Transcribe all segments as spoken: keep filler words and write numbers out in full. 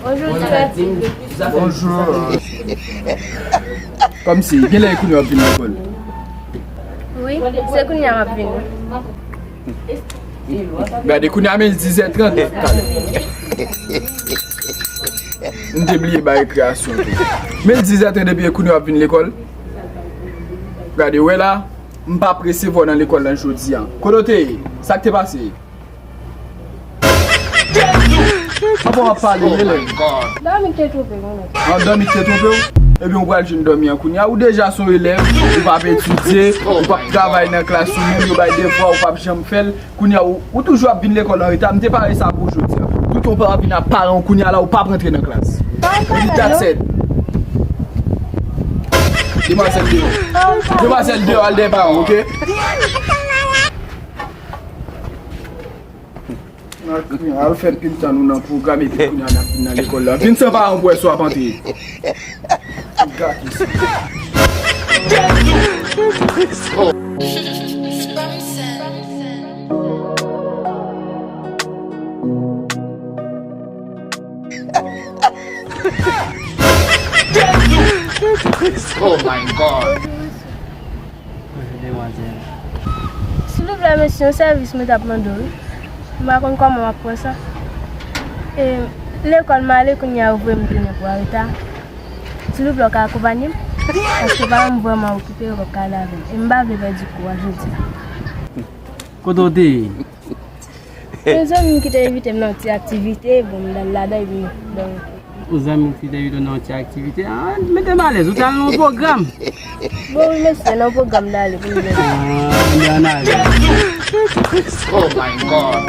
Bonjou, direktris. Bonjou. Kòmsi, genlè e kounye a w ap vin lekòl? Wi, se kounye a m ap vini. Gade, kounye a men l dizè trant talè. M te bliye bay rekreyasyon tou. Men l dizè trant epi e kounye a w ap vin lekòl? Gade, wè la, m pa p resevwa w nan lekòl lan jodi a. Kote w te ye? Sa k te pase? Anvan w ap pale, elèv. Dòmi k te twonpe mwen menm. An dòmi k te twonpe w? Ebyen, ou pral jwenn dòmi an kounye a. Ou deja se yon elèv, ou p ap etidye, ou p ap travay nan klas ou menm, yo bay devwa, ou p ap janm fè l. Kounye a, ou, ou toujou ap vin lekòl an reta. M te pare sa pou jodi a. Pou ke w pa vin ap pare w kounye a la, ou p ap rantre nan klas. Epi that's it. Demwazèl deyò. Demwazèl deyò, al dèyè paran w, oke? Al fè pil tan nou nan pwogram epi kounye a n ap vin nan lekòl la. Vin san paran pou wè si w ap antre. Gate sa. Oh my God. Bonjou, demwazèl. Silvouplè, mesye, yon sèvis mwen t ap mande w, wi. M pa konn kòman m ap pran sa. E, lekòl m ale, kounye a, yo voye m tounen pou areta. Silvouplè, w ka akonpanye m? Paske paran m vrèman okipe, yo p ap ka ale avè m. E m pa vle pèdi kou a jodi a. Kote w te ye? Yon zanmi m ki te envite m nan yon ti aktivite, bon, m t al ladan, epi, bon. Yon zanmi w ki te envite w nan yon ti aktivite? Ah, mete m alèz, ou t al nan yon pwogram? Bon, wi, mesye, nan pwogram m t ale pou m vin. Ah, ann ale. Oh my God.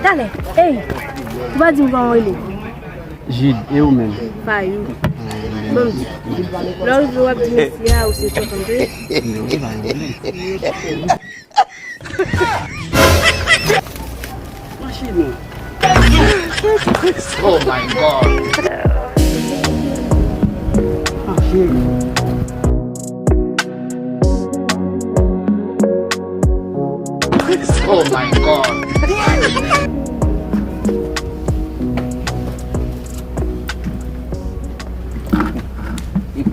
Talè, ey, ou pa di m kòman w rele? Jude, e ou menm? Fayou. Bon, m di, lè w rive w ap di mesye a ou se tonton Dre. Mache non. Oh my God. Mache. Oh my God.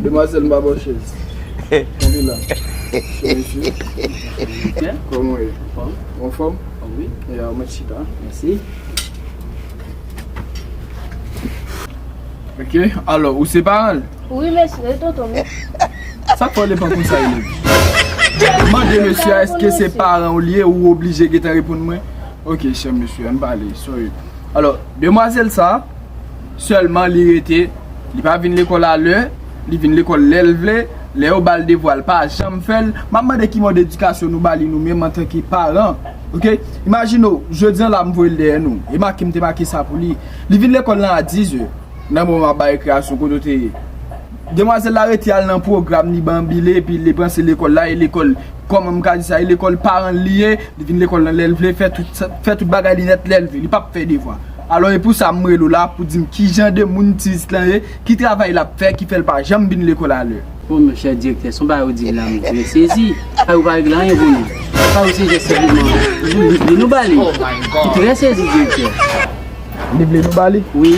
Demwazèl, m pa ba w chèz. Kanpe la. Mesye. Kòman w ye? Anfòm. Anfòm? Wi. Ya, w mèt chita. Mèsi. Ok, alò, ou se paran l? Wi, mesye, e tonton m. Sa k fè w lepan konsa, elèv? Mande mesye a, èske se paran w li ye, ou oblije gentan reponn mwen? Ok, chè mesye, ann pale, sorry. Alò, demwazèl sa, sèlman li rete, li pa vin lekòl alè, li vin lekòl lè l vle, lè yo ba l devwa, l pa janm fè l. M ap mande ki mòd edikasyon nou ba li nou menm antanke paran. Oke? Imajine w, jodi a la m voye l dèyè nou. E make m te make sa pou li. Li vin lekòl lan a dizè. Nan moman m ap bay rekreyasyon kote w te ye. Demwazèl la rete al nan pwogram, li banbile, epi li panse lekòl la, e lekòl, kòman m ka di sa, e lekòl paran l li ye, li vin lekòl lan lè l vle, fè tout sa, fè tout bagay li nèt lè l vle, li p ap fè devwa. Alò, e pou sa m rele w la, pou di m ki jan de moun ti Zis lan ye, ki travay l ap fè, ki fè l pa janm vin lekòl alè. Bon, monchè direktè, se yon bagay ou di m la, m vin sezi. Fayou pa regle anyen pou nou. Fayou se jis senpleman li vle nou ba li. M trè sezi, direktè. Li vle nou ba li? Wi.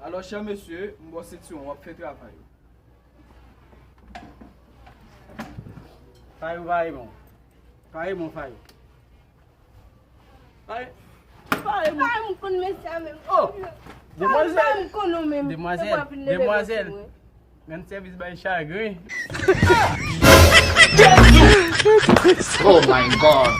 Alò, chè mesye, m ba w sentiwon, w ap fè travay ou. Fayou, Fayou, bon. Fayou, bon, Fayou. Fayou, Fayou, bon. Fayou, m konn mesye a menm. Oh! Demwazèl! Fayou, m konn ou menm. Demwazèl, demwazèl. Rann sèvis bay chagren. Oh my God!